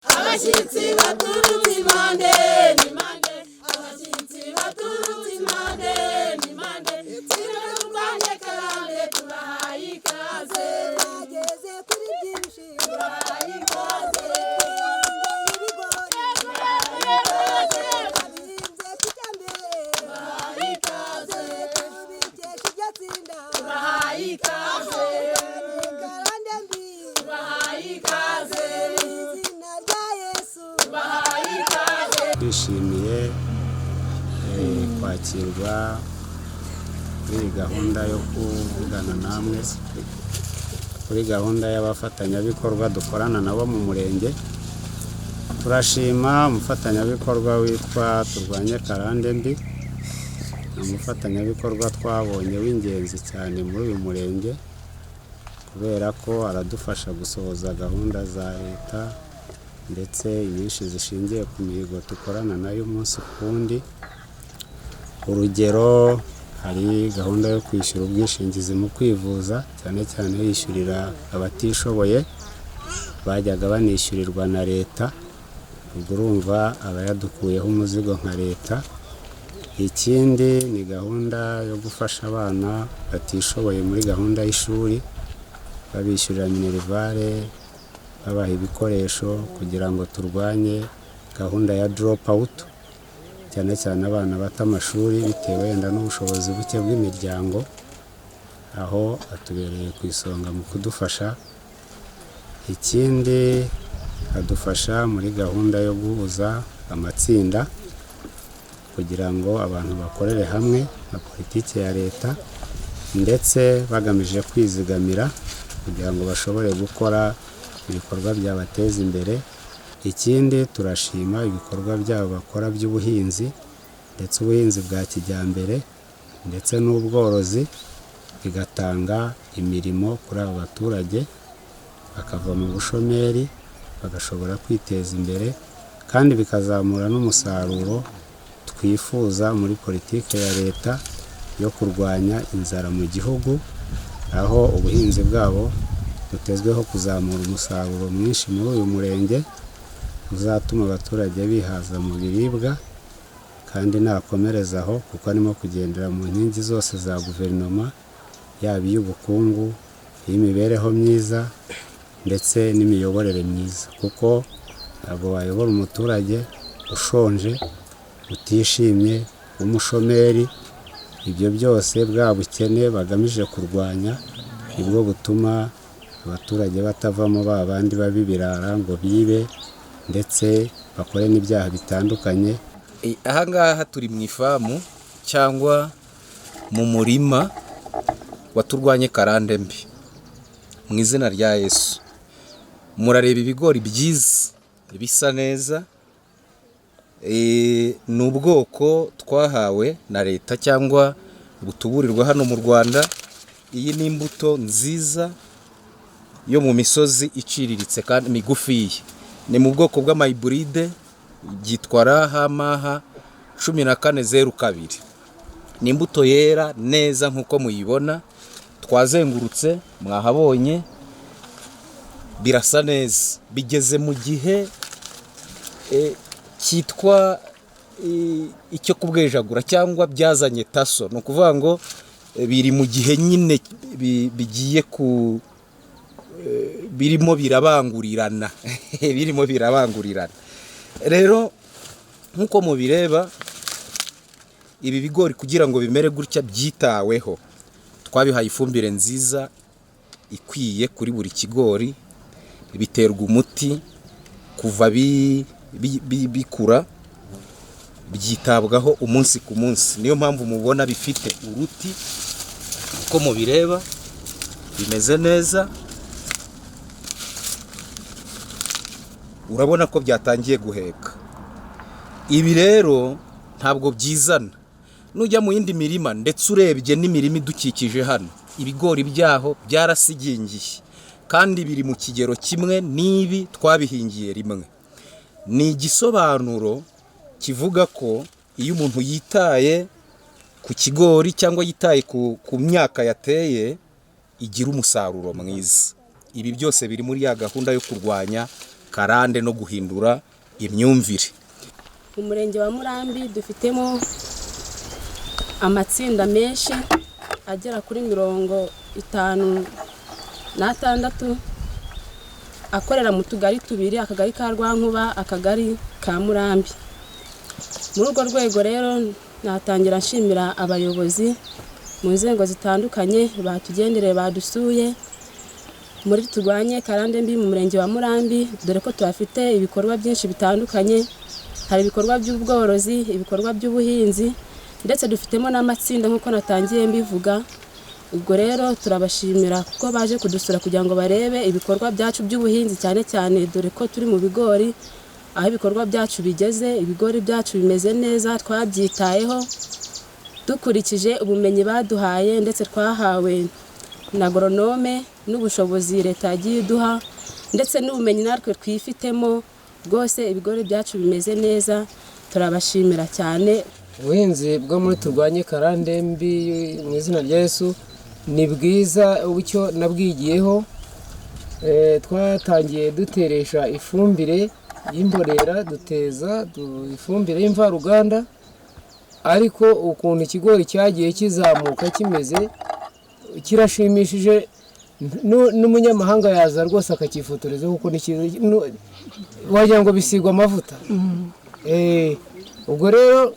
Abashyitsi baturutse impande n'impande, abashyitsi baturutse impande n'impande, turwanye karande, tubahaye ikaze. Bageze kuri byinshi. Tubahaye ikaze. Ibigori babihinze kijyambere. Tubahaye ikaze. Tubikesha iryo tsinda. Tubahaye ikaze. Karande mbi. Tubahaye ikaze. Mu izina rya Yesu. Tubahaye ikaze. Twishimiye kwakirwa kuri iyi gahunda yo kuvugana namwe kuri gahunda y'abafatanyabikorwa dukorana nabo mu murenge. Turashima umufatanyabikorwa witwa Turwanye Karande Mbi. Ni umufatanyabikorwa twabonye w'ingenzi cyane muri uyu murenge, kubera ko aradufasha gusohoza gahunda za leta, ndetse inyinshi zishingiye ku mihigo dukorana nayo umunsi ku wundi. Urugero, hari gahunda yo kwishyura ubwishingizi mu kwivuza, cyane cyane yishyurira abatishoboye bajyaga banishyurirwa na leta. Ubwo urumva aba yadukuyeho umuzigo nka leta. Ikindi ni gahunda yo gufasha abana batishoboye muri gahunda y'ishuri, babishyurira minerval, babaha ibikoresho kugira ngo turwanye gahunda ya drop out, cyane cyane abana bata amashuri bitewe wenda n'ubushobozi buke bw'imiryango. Aho atubereye ku isonga mu kudufasha. Ikindi, adufasha muri gahunda yo guhuza amatsinda kugira ngo abantu bakorere hamwe na politiki ya leta, ndetse bagamije kwizigamira kugira ngo bashobore gukora ibikorwa byabateza imbere. Ikindi, turashima ibikorwa byabo bakora by'ubuhinzi, ndetse ubuhinzi bwa kijyambere ndetse n'ubworozi, bigatanga imirimo kuri abo baturage, bakava mu bushomeri, bagashobora kwiteza imbere, kandi bikazamura n'umusaruro twifuza muri politiki ya leta yo kurwanya inzara mu gihugu, aho ubuhinzi bwabo butezweho kuzamura umusaruro mwinshi muri uyu murenge, uzatuma abaturage bihaza mu biribwa. Kandi nakomereza aho, kuko arimo kugendera mu nkingi zose za guverinoma, yaba iy'ubukungu, iy'imibereho myiza ndetse n'imiyoborere myiza, kuko ntabwo wayobora umuturage ushonje, utishimye, w'umushomeri. Ibyo byose, bwa bukene bagamije kurwanya, nibwo butuma abaturage batavamo ba bandi baba ibirara ngo bibe ndetse bakore n'ibyaha bitandukanye. Aha ngaha turi mu ifamu cyangwa mu murima wa Turwanye Karande Mbi mu izina rya Yesu. Murareba ibigori byiza bisa neza. Ni ubwoko twahawe na leta cyangwa butuburirwa hano mu Rwanda. Iyi ni imbuto nziza yo mu misozi iciriritse kandi migufiya. Ni mu bwoko bw'amahybride, byitwa RHMH 1402. Ni imbuto yera neza nk'uko muyibona. Twazengurutse, mwahabonye, birasa neza, bigeze mu gihe cyitwa icyo kubwejagura cyangwa byazanye taso. Ni ukuvuga ngo biri mu gihe nyine bigiye ku birimo birabangurirana, birimo birabangurirana. Rero nk'uko mubireba, ibi bigori kugira ngo bimere gutya byitaweho. Twabihaye ifumbire nziza ikwiye kuri buri kigori, biterwa umuti kuva bikura, byitabwaho umunsi ku munsi. Niyo mpamvu mubona bifite uruti. Uko mubireba bimeze neza. Urabona ko byatangiye guheka. Ibi rero ntabwo byizana. Nujya mu yindi mirima, ndetse urebye n'imirima idukikije hano, ibigori byaho byarasigingiye kandi biri mu kigero kimwe n'ibi, twabihingiye rimwe. Ni igisobanuro kivuga ko iyo umuntu yitaye ku kigori cyangwa yitaye ku myaka yateye, igira umusaruro mwiza. Ibi byose biri muri ya gahunda yo kurwanya karande no guhindura imyumvire. Mu murenge wa Murambi dufitemo amatsinda menshi agera kuri 56 akorera mu tugari tubiri, akagari ka Rwankuba, akagari ka Murambi. Muri urwo rwego rero natangira nshimira abayobozi mu nzego zitandukanye batugendereye, badusuye muri Turwanye Karande Mbi mu murenge wa Murambi, dore ko tuhafite ibikorwa byinshi bitandukanye. Hari ibikorwa by'ubworozi, ibikorwa by'ubuhinzi, ndetse dufitemo n'amatsinda nk'uko natangiye mbivuga. Ubwo rero turabashimira kuko baje kudusura kugira ngo barebe ibikorwa byacu by'ubuhinzi, cyane cyane dore ko turi mu bigori, aho ibikorwa byacu bigeze. Ibigori byacu bimeze neza, twabyitayeho dukurikije ubumenyi baduhaye ndetse twahawe na goronome n'ubushobozi leta yagiye iduha, ndetse n'ubumenyi natwe twifitemo rwose. Ibigori byacu bimeze neza, turabashimira cyane. Ubuhinzi bwo muri Turwanye Karande Mbi mu izina rya Yesu ni bwiza, icyo nabwigiyeho twatangiye duteresha ifumbire y'imborera, duteza ifumbire y'imvaruganda, ariko ukuntu ikigori cyagiye kizamuka kimeze kirashimishije, n'umunyamahanga yaza rwose akakifotoreza kuko ni cyiza, wagira ngo bisigwa amavuta. Ubwo rero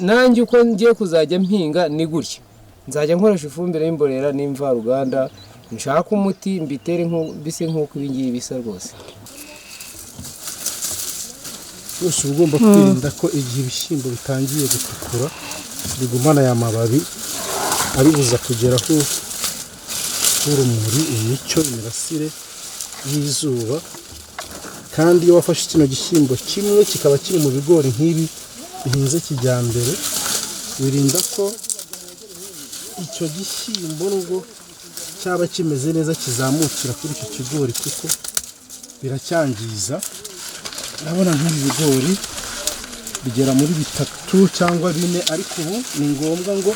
nanjye uko ngiye kuzajya mpinga ni gutya, nzajya nkoresha ifumbire y'imborera n'imvaruganda, nshaka umuti mbitere bise nk'uko ibi ngibi bisa rwose. Rwose uba ugomba kwirinda ko igihe ibishyimbo bitangiye gutukura bigumana aya mababi abibuza kugera urumuri, imicyo, imirasire y'izuba. Kandi iyo wafashe kino gishyimbo kimwe kikaba kiri mu bigori nk'ibi bihinze kijyambere, wirinda ko icyo gishyimbo nubwo cyaba kimeze neza kizamukira kuri icyo kigori, kuko biracyangiza. Urabona nk'ibi bigori bigera muri 3 cyangwa 4, ariko ubu ni ngombwa ngo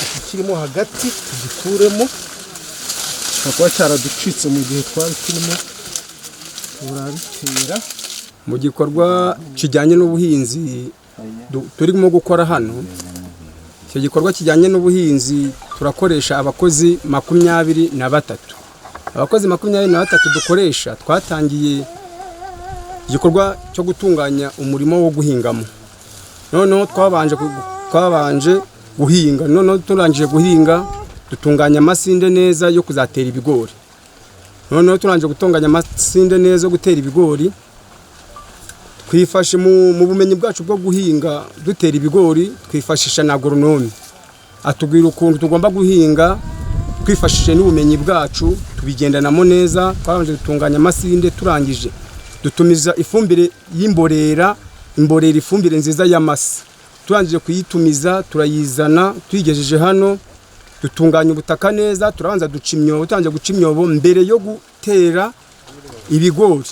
iki kirimo hagati tugikuremo, gishobora kuba cyaraducitse mu gihe twari turimo turabitera. Mu gikorwa kijyanye n'ubuhinzi turimo gukora hano, icyo gikorwa kijyanye n'ubuhinzi turakoresha abakozi 23. Abakozi 23 dukoresha, twatangiye igikorwa cyo gutunganya umurimo wo guhingamo. Noneho twabanje guhinga, noneho turangije guhinga dutunganya amasinde neza yo kuzatera ibigori. Noneho turangije gutunganya amasinde neza yo gutera ibigori, twifashe mu bumenyi bwacu bwo guhinga dutera ibigori, twifashisha na agoronome atubwira ukuntu tugomba guhinga twifashishije n'ubumenyi bwacu, tubigendanamo neza. Twabanje dutunganya amasinde, turangije dutumiza ifumbire y'imborera, imborera ifumbire nziza y'amase. Turangije kuyitumiza turayizana, tuyigejeje hano dutunganya ubutaka neza, turabanza duca imyobo. Turangije guca imyobo mbere yo gutera ibigori,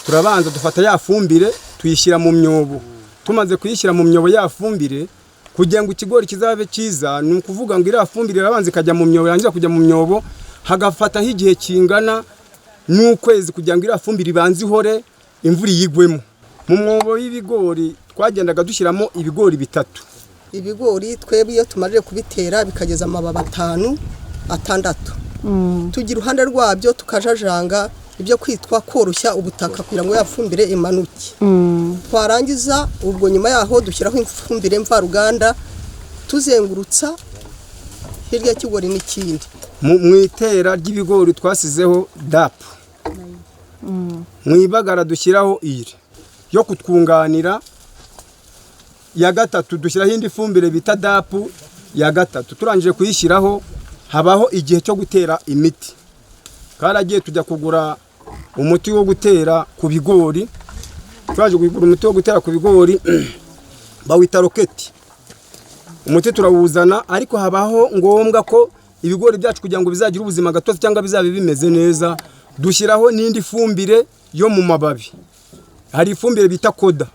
turabanza dufata ya fumbire tuyishyira mu myobo. Tumaze kuyishyira mu myobo ya fumbire, kugira ngo ikigori kizabe cyiza, ni ukuvuga ngo iriya fumbire irabanza ikajya mu myobo, yarangiza kujya mu myobo hagafataho igihe kingana n'ukwezi kugira ngo iriya fumbire ibanze ihore imvura iyigwemo. Mu mwobo w'ibigori twagendaga dushyiramo ibigori 3. Ibigori twebwe iyo tumaze kubitera bikageza amababi 5 6, tugira iruhande rwabyo tukajajanga ibyo kwitwa koroshya ubutaka kugira ngo ya fumbire imanuke. Twarangiza ubwo nyuma yaho dushyiraho ifumbire mvaruganda tuzengurutsa hirya y'ikigori n'ikindi. Mu itera ry'ibigori twasizeho DAP, mu ibagara dushyiraho iri yo kutwunganira ya 3, dushyiraho indi fumbire bita DAP ya 3. Turangije kuyishyiraho habaho igihe cyo gutera imiti. Karagiye tujya kugura umuti wo gutera ku bigori, twaje kugura umuti wo gutera ku bigori bawita roketi. Umuti turawuzana, ariko habaho ngombwa ko ibigori byacu kugira ngo bizagire ubuzima gatozi cyangwa bizabe bimeze neza, dushyiraho n'indi fumbire yo mu mababi. Hari ifumbire bita koda.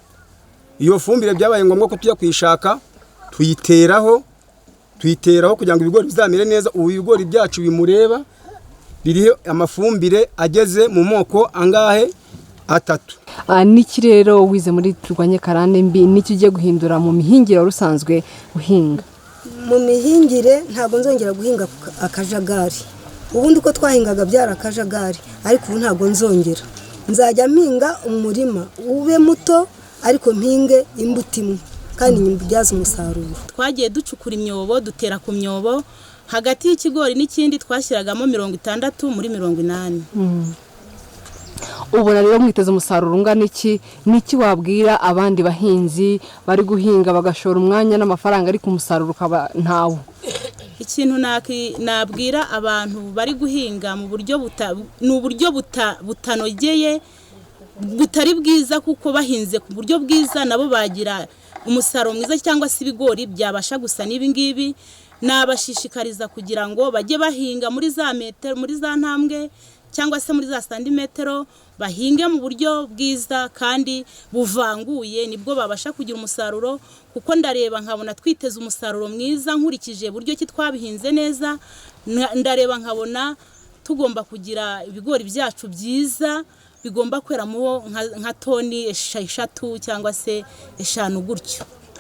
Iyo fumbire byabaye ngombwa ko tujya kuyishaka, tuyiteraho kugira ngo ibigori bizamere neza. Ubu ibigori byacu bimureba biriho amafumbire ageze mu moko angahe? 3. Niki rero wize muri Turwanye Karande Mbi, niki ugiye guhindura mu mihingire wari usanzwe uhinga? Mu mihingire ntabwo nzongera guhinga akajagari. Ubundi uko twahingaga byari akajagari, ariko ubu ntabwo nzongera. Nzajya mpinga umurima ube muto, ariko mpinge imbuto imwe kandi nyibyaze umusaruro. Twagiye ducukura imyobo, dutera ku myobo, hagati y'ikigori n'ikindi twashyiragamo 60 muri 80. Ubona rero mwiteze umusaruro ungana iki? Niki wabwira abandi bahinzi bari guhinga bagashora umwanya n'amafaranga ariko umusaruro ukaba ntawo? Ikintu nabwira abantu bari guhinga mu buryo ni uburyo butanogeye, butari bwiza, kuko bahinze ku buryo bwiza nabo bagira umusaruro mwiza, cyangwa se ibigori byabasha gusa n'ibi ngibi. Nabashishikariza kugira ngo bajye bahinga muri za metero, muri za ntambwe, cyangwa se muri za santimetero, bahinge mu buryo bwiza kandi buvanguye, nibwo babasha kugira umusaruro. Kuko ndareba nkabona twiteze umusaruro mwiza nkurikije buryo ki twabihinze neza. Ndareba nkabona tugomba kugira ibigori byacu byiza bigomba kweramo nka toni 3 cyangwa se 5 gutyo.